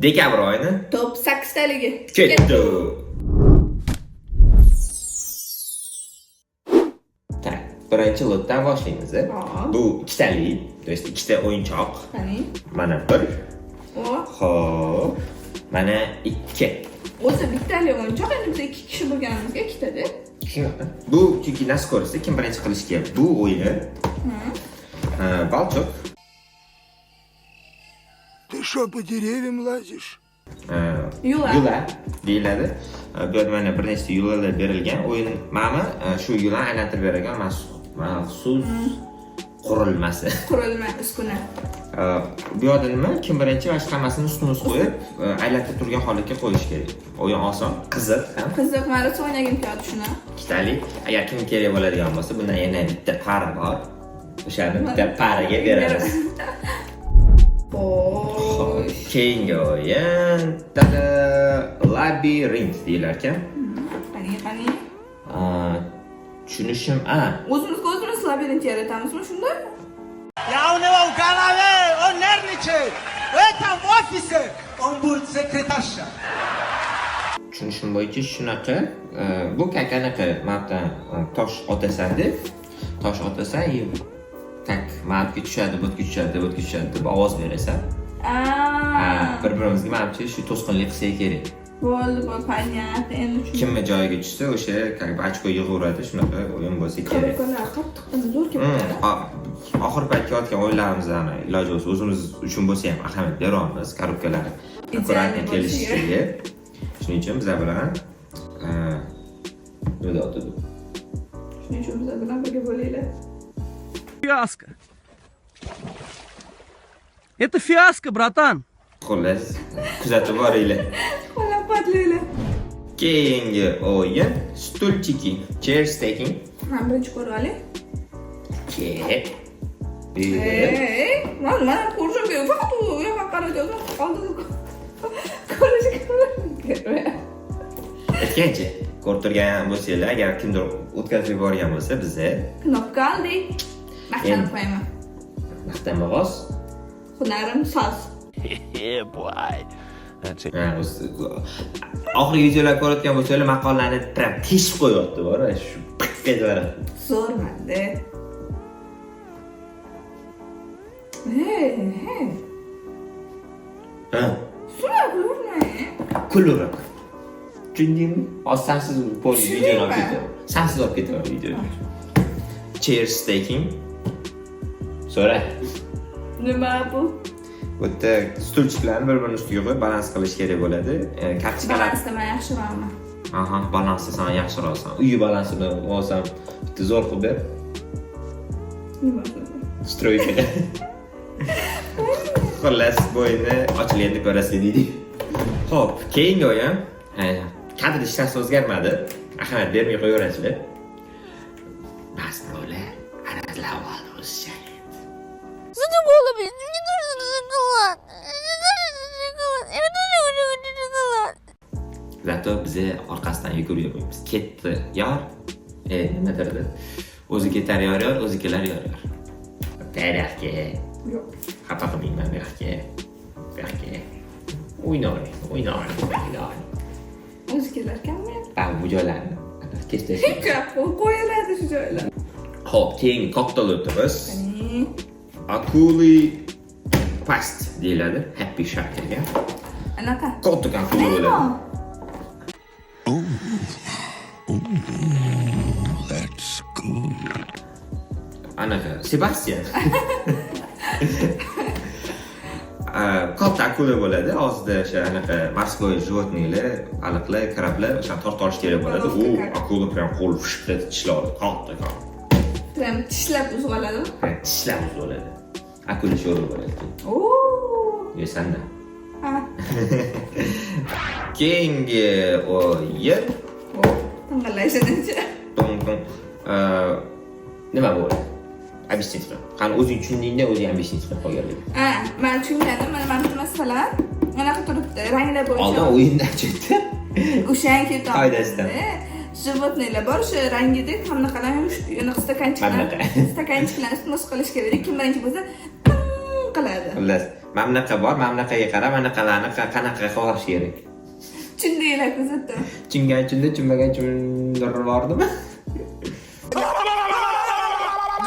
Dekabr oyini Top 8 taligi. Ketdi. Так, birinchi lotdan boshlaymiz. Hop. Bu ikkitali, то есть ikkita o'yinchoq. Qani? Mana bir. O, Xo'p. Mana ikki. O'zi bittali o'yinchoq, endi biz ikki kishi bo'lganimizga ikkitada. Shunaqa. Bu chunki на скорости kim birinchi qilishi kerak. Bu o'yini волчок. Ты что, по деревьям лазишь? Yula. Yula deyiladi. Bu yerda mana bir nechta yulalar berilgan. O'yin mana shu yulani aylantirib beradigan maxsus qurilmasi. Qurilma, uskuna. Bu yerda nima? Kim birinchi mana shu hammasini ustma-ust qo'yib, aylantirib turgan holatga qo'yish kerak. O'yin oson, qiziq ham. Qiziq, man rosa o'ynagim kelyapti shuni. Ikkitalik. Agar kim kerak bo'ladigan bo'lsa, bundan yana bitta пара bor. O'shani bitta пара ga beramiz. Xo'sh. Keyingi o'yin tada, labirint deyilar ekan. Qani, qani? Tushunishim, a, O'zimizga o'zimiz labirint yaratamizmi shunda? Я у него в голове, он нервничает. В этом офисе он будет секретарша. Tushunishim bo'yicha shunaqa, bu как anaqa mana tosh otasan deb, tosh otasan и как mana bu yerga tushadi, bu yerga tushadi, bu yerga tushadi deb ovoz berasan. Aa. Bir birimizga manimcha shu to'sqinlik qilsak kerak. Bo'ldi, bo'ldi, понятно. Endi tushundim. Kimni joyiga tushsa, o'sha как бы ochko yig'averadi, shunaqa o'yin bo'lsa kerak. Коробка lar qattiq, zo'r kelib ketadi. Oxir paytga kelayotgan o'yinlarimizni iloji bo'lsa o'zimiz uchun bo'lsa ham ahamiyat beryapmiz, коробка lar аккуратно bo'lishi kelishishiga. Shuning uchun bizlar bilan, nima deyapti bu? Shuning uchun bizlar bilan birga bo'linglar. Фиаско. Это фиаско, братан. Xullas, kuzatib boringlar. Qo'llab-quvvatlanglar. Keyingi o'yin стульчики, chair stacking. Man birinchi ko'rib olay. Ikki, bir. Ey, man ko'rishim kerak. Faqat u yoqqa qaraydi, oldin ko'rishim kerak. Aytgancha, ko'rib turgan bo'lsanglar, agar kimdir o'tkazib yuborgan bo'lsa, biza Knopka oldik. Maqtanib qo'yaman. Maqtanma g'oz. Hunarim soz. Ha, oxirgi videolar ko'rayotgan bo'lsanglar, maqollarni prям teshib qo'yyapti, bor shu piq etib yuboradi. Zo'rmanda. Hey, hey. Ha, Shunaqa qilavermang. Kulaveradi. Tushundingmi? Hozir sansiz полный videoni olib Tushunmayman. ketaman. Sansiz olib ketaman videoni. Chair stacking. So'ra. Nima bu? Bu yerda стульчик larni bir-birini ustiga qo'yib balans qilish kerak bo'ladi. Kartochkalar. Balansda man yaxshiroqman. Aha, balansda san yaxshiroqsan. Uyi balansini olsam, bitta zo'r qilib ber. Nima bu? Стройка. Xullas, bu o'yinni ochilganda ko'rasiz deydi. Xo'p, keyingi o'yin. Kadr ishlashi o'zgarmadi. Ahamiyat bermay qo'yaverasizlar. Bas, birovlar arazlab oldi o'zicha. Задолбала, блин, мне нужен шоколад. Мне нужен шоколад. Я тоже хочу шоколад. Зато biza orqasidan yugurib yurmaymiz. Ketdi yor, nima derdi? O'zi ketar yor yor, o'zi kelar yor yor. Bu yoqqa. Yo'q. Xafa qilmayman, bu yoqqa. Bu yoqqa. O'ynaylik, o'ynaylik, o'ynaylik. O'zi kelarkanmi? Ha, bu joylarni kesib tashlaymiz. Gap qo'yiladi shu joylar. Xo'p, keyingi katta lotimiz. Qani? Акулы пасть deyiladi. Happy Shark degan. Anaqa. Katta akula bo'ladi. Nemo. That's good. Anaqa Sebastian. Katta akula bo'ladi. Og'zida o'sha anaqa морской животный lar, baliqlar, краб lar o'shani tortib olish kerak bo'ladi. U akula prям qo'l fushib tishlab oladi. Katta katta. Prям tishlab uzib oladimi? Prям tishlab uzib oladi. Akula sho'rva bo'ladi. Oo. Yesanda. Ha. Keyingi o'yin O, ting'illashinichi. tong tong. Nima bu? Объяснить qil. Qani, o'zing tushundingda, o'zing объяснить qilib qolganlik. Ha, man tushunganim, mana bu masalan, anaqa turibdi, ranglar bo'yicha. Oldin o'yinda chetda. O'shan kelib Qoidasidan. Животный lar bor, o'sha rangida hamnaqalar, anaqa стаканчик lar, Qanaqa? стаканчик larni ustma ust qilish kerak. Kim birinchi bo'lsa, ting. qiladi. Xullas, mana bunaqa bor, mana bunaqaga qarab, mana bunaqalarni qanaqa qilish kerak. Tushundinglar, kuzatdim. Tushungan tushundi, tushunmagan tushundirib yubordimi?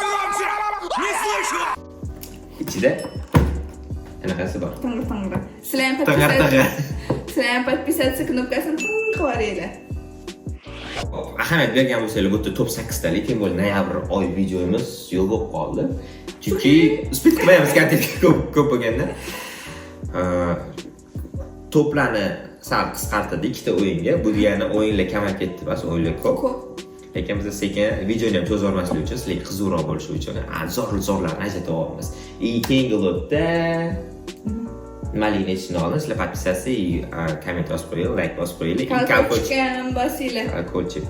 Громче! Не слышу! Ichida anaqasi bor. Tangri tangri. Sizlar ham Tag'ir tag'ir. Sizlar ham подписаться knopkasini ting qilib yuboringlar. Hop, ahamiyat bergan bo'lsanglar, bu yerda top 8 talik, тем более noyabr oy videomiz yo'q bo'lib qoldi. Chunki успеть qilmaymiz kontent ko'p ko'p bo'lganda. Toplarni sal qisqartirdik ikkita o'yinga. Bu degani o'yinlar kamayib ketdi, bas o'yinlar ko'p. Ko'p. Lekin biz sekin videoni ham cho'zib yubormaslik uchun, sizlarga qiziqroq bo'lishi uchun zo'r zo'rlarni ajratib olamiz. И keyingi lotda nimaligini aytishni oldin sizlar подписаться и komment yozib qo'yinglar, layk bosib qo'yinglar, и колокольчик. Колокольчик ham bosinglar. Колокольчик.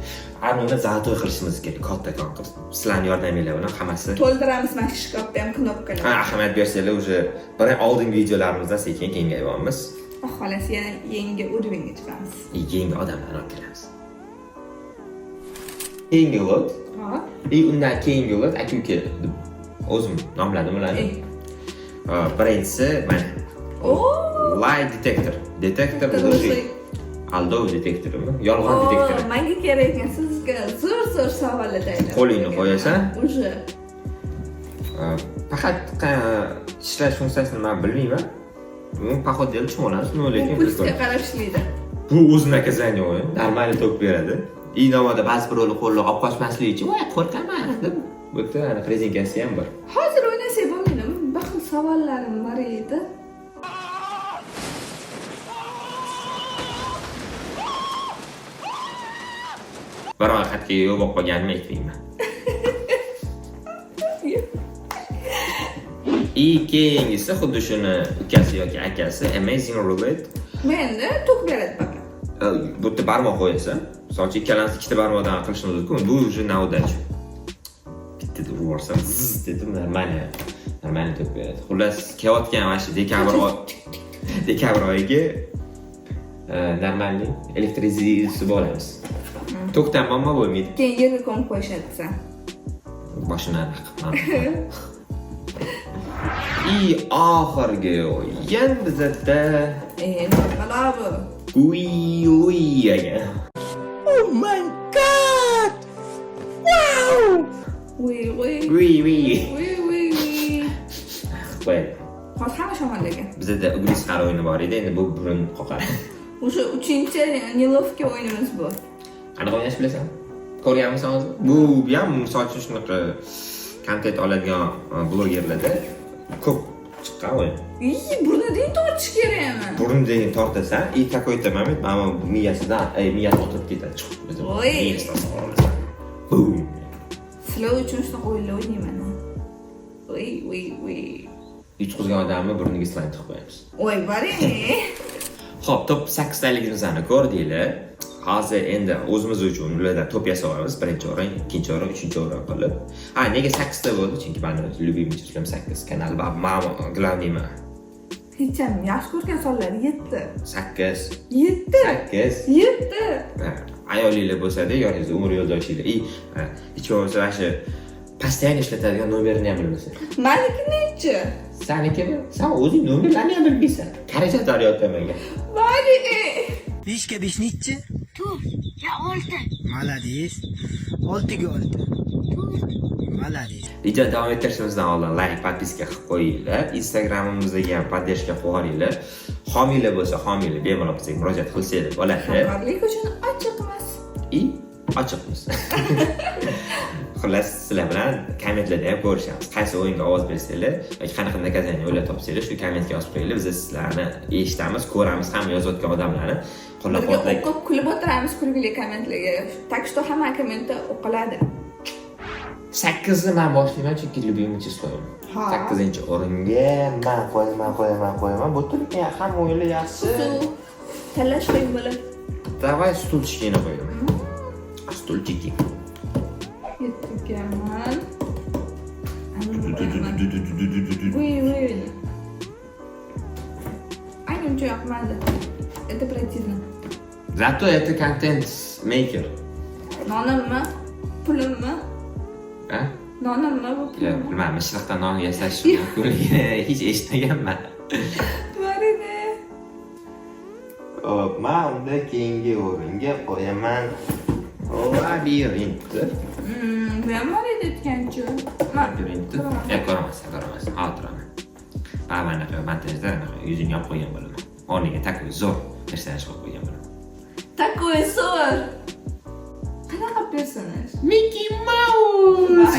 Ana uni золотой qilishimiz kerak, kattakon qilib. Sizlarni yordaminglar bilan hammasi. To'ldiramiz mana shu shkafda ham knopkalar. Ha, ahamiyat bersanglar, уже bir oldingi videolarimizdan sekin kengayapmiz. Xudo xohlasa yana yangi уровень ga chiqamiz. И yangi odamlarni olib kelamiz. Keyingi lot Ha? и undan keyingi lot aka uka deb o'zim nomladim ularni. Ey. Birinchisi mana Oo! Lie detector. Detektor Detektor лжи. Aldov detektorimi? Yolg'on detektori. Oo, menga kerak ekan. Sizga zo'r zo'r savollar tayyorlab. Qo'lingni qo'yasan. Уже. Faqat ishlash funksiyasini man bilmayman. Bu по ходу дела tushunib olamiz, но lekin Bu pulsga qarab ishlaydi. Bu o'zi наказание o'yin. Нормально tok beradi. И nomoda ba'zi birovlar qo'lini olib qochmasligi uchun, "Voy, qo'rqaman" deb. Bu yerda aniq rezinkasi ham bor. Hozir o'ynasak bo'lmaydimi? Bir xil savollarim bor edi. Bir oy xatga yo'q bo'lib qolganimni aytmayman. И keyingisi xuddi shuni ukasi yoki akasi Amazing Roulette. Menda tok beradi faqat. Bu yerda barmoq qo'yasan. Misol uchun ikkalamiz ikkita barmoqdan qilishimiz mumkin. Bu уже на удачу. Bittada urib yuborsam, zzz dedim, нормально. Нормально tok beradi. Xullas, kelayotgan mana shu dekabr oyiga нормальный elektrизib olamiz. Tokdan muammo bo'lmaydi. Keyin yerga ko'mib qo'yishadi san. Boshini aniq qilib. И oxirgi o'yin bizada Balo bu. Ui ui ekan. Oh my God! Wow! Uy uy. Ui ui. Uy uy uy. Qo'yadi. Hozir hamma shamollagan. Bizada ugri chiqar o'yini bor edi, endi bu burun qoqar. O'sha uchinchi неловкий o'yinimiz bu. Qanaqa o'ynashni bilasan? Ko'rganmisan o'zi? Bu ham misol uchun shunaqa kontent oladigan blogerlarda ko'p chiqqan o'yin. Iy, burnidan tortish kerakmi? Burnidan tortasan, и какой-то момент mana bu miyasidan, miyasi otilib ketadi. Chiq. Oy. Miyasidan olasan. Bum. Sizlar uchun shunaqa o'yinlar o'ynayman. Uy uy uy. Yutqizgan odamni burniga slime tiqib qo'yamiz. Oy, boring. Xo'p, top 8 taligimizni ko'rdinglar. Hozir endi o'zimiz uchun ulardan top yasab olamiz. Birinchi o'rin, ikkinchi o'rin, uchinchi o'rin qilib. Ha, nega 8 ta bo'ldi? Chunki mani любимый число m 8 kanal va man главный man. Hech ham yaxshi ko'rgan sonlar 7. 8. 7. 8. 7. Ha, ayolinglar bo'lsa-da, yoningizda umr yo'ldoshinglar. И hech bo'lmasa mana shu постоянно ishlatadigan nomerini ham bilmasa. Maniki nechi? Sanikimi? San o'zing nomerlarni ham bilmaysan. Xarajat yoryapti menga. Mani. Beshga besh nechi? To'rt. Ya olti. Молодец. Oltiga olti. Молодец. Videoni davom ettirishimizdan oldin layk, подписка qilib qo'yinglar. Instagramimizga ham поддержка qilib yuboringlar. Homiylar bo'lsa, homiylar bemalol bizga murojaat qilsanglar bo'ladi. Hamkorlik uchun ochiqmiz. И ochiqmiz. Xullas, sizlar bilan kommentlarda ham ko'rishamiz. Qaysi o'yinga ovoz bersanglar yoki qanaqa наказание o'ylab topsanglar, shu kommentga yozib qo'yinglar. Biz sizlarni eshitamiz, ko'ramiz, hamma yozayotgan odamlarni Birga qo'llab-quvvatlay. O'qib kulib o'tiramiz kulgili kommentlarga. Так что hamma kommentda o'qiladi. 8 ni man boshlayman, chunki любимый число. Ha. 8 o'ringa man qo'yaman, qo'yaman, qo'yaman. Bu yerda hamma o'yinlar yaxshi. Suv tanlash qiyin bo'ladi. Давай стульчики ni qo'yaman. Стульчики. Yettigaman. Uy uy. Ayni uncha yoqmadi. Это противно. Зато это контент мейкер. Nonimmi? Pulimmi? А? Nonni nima bu? Yo'q, bilmadim, mishiriqdan non yasash mumkinligini hech eshitmaganman. Bor edi. Xo'p, man unda keyingi o'ringa qo'yaman labirintni. Bu ham bor edi aytgancha. Man Labirintni. E, ko'raman, ko'raman. Hozir turaman. Ha, mana anaqa montajda anaqa yuzini yopib qo'ygan bo'laman. O'rniga такой zo'r personaj qo'yib qo'ygan bo'laman. Такой zo'r. Qanaqa personaj? Mickey Mouse.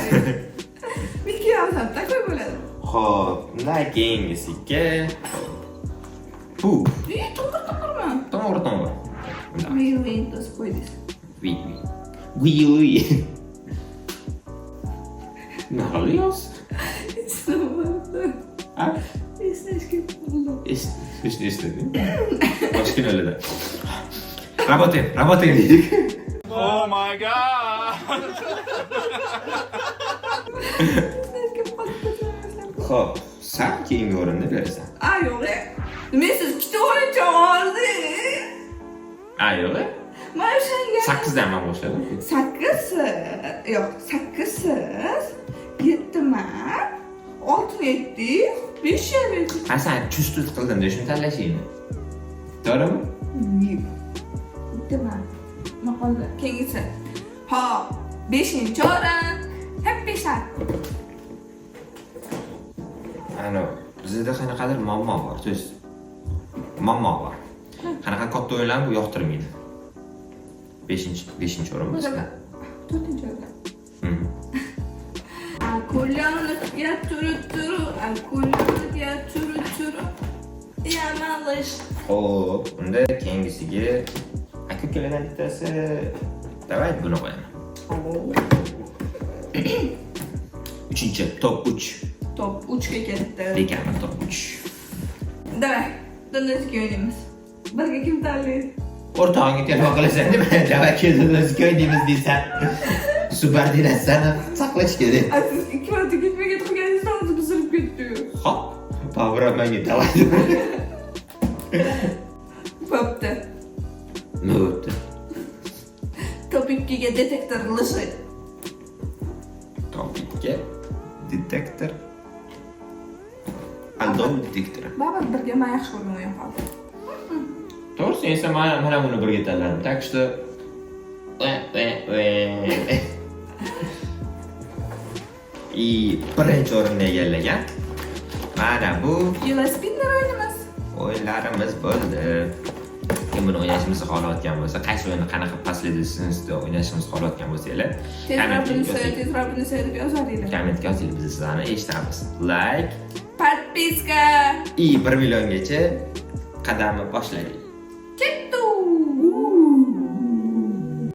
Mickey Mouse ham такой bo'ladi. Xo'p, undan keyingisiga bu E, to'g'ri, to'g'rimi? To'g'ri, to'g'ri. Bundoq. Windows qo'ydingiz. Vi, vi. Vi, vi. Nima qildingiz? Eslamadim. Ha? Eslashga bo'ldi. Eshitni eslading. Boshqa nolida. Работаем, работаем dedik. Oh my God! Eslashga qolib. Xo'p, san keyingi o'rinni berasan. A, yo'q. E. Nima, siz ikkita o'yinchoq oldingiz? A, yo'q. E? Man o'shanga 8 dan man boshladim. Sakkiz, yo'q, sakkiz siz, yetti man, oltini yetdingiz, besh yarim. Ha, san чувствовать qildim-da shuni tanlashingni. To'g'rimi? Yetti man. Nima qoldi? Keyingisi. Hop, beshinchi o'rin. Happy Shark. Ano, bizda qanaqadir muammo bor. То есть muammo bor. Qanaqa katta o'yinlarni bu yoqtirmaydi. Beshinchi o'rin bizda. To'rtinchi o'rin. Акуленок, я туру-туру, акуленок, я туру-туру. Я малыш. Xo'p, unda keyingisiga aka ukalardan bittasi, давай buni qo'yaman. Uchinchi, top 3. Top 3 ga ketdi. Deganman, top 3. Давай, Donetskga o'ynaymiz. Birga kim tanlaydi? O'rtog'ingga telefon qilasan nima? Давай kel, Donetskga o'ynaymiz deysan. Subordinatsiyani saqlash kerak. A, siz ikki marta ketma-ket qilganingizda o'zi buzilib ketdi-yu. Hop, Babur menga давай. Bo'pti. Nima bo'pti? Top 2 ga детектор лжи. Top 2 detektor. Aldov detektori. Baribir birga man yaxshi ko'rgan o'yin qoldi. To'g'risi esa man ham uni birga tanladim. Так что va va va. И birinchi o'rinni egallagan mana bu Velosipedlar o'ynaymiz. o'yinlarimiz bo'ldi. Kim buni o'ynashimizni xohlayotgan bo'lsa, qaysi o'yinni qanaqa последовательность da o'ynashimizni xohlayotgan bo'lsanglar, Tezroq kommentga bunisi, yozing. tezroq bunisi deb yozaringlar. Kommentga yozinglar, biz sizlarni eshitamiz. Like Подписка. и 1 milliongacha qadamni boshladik.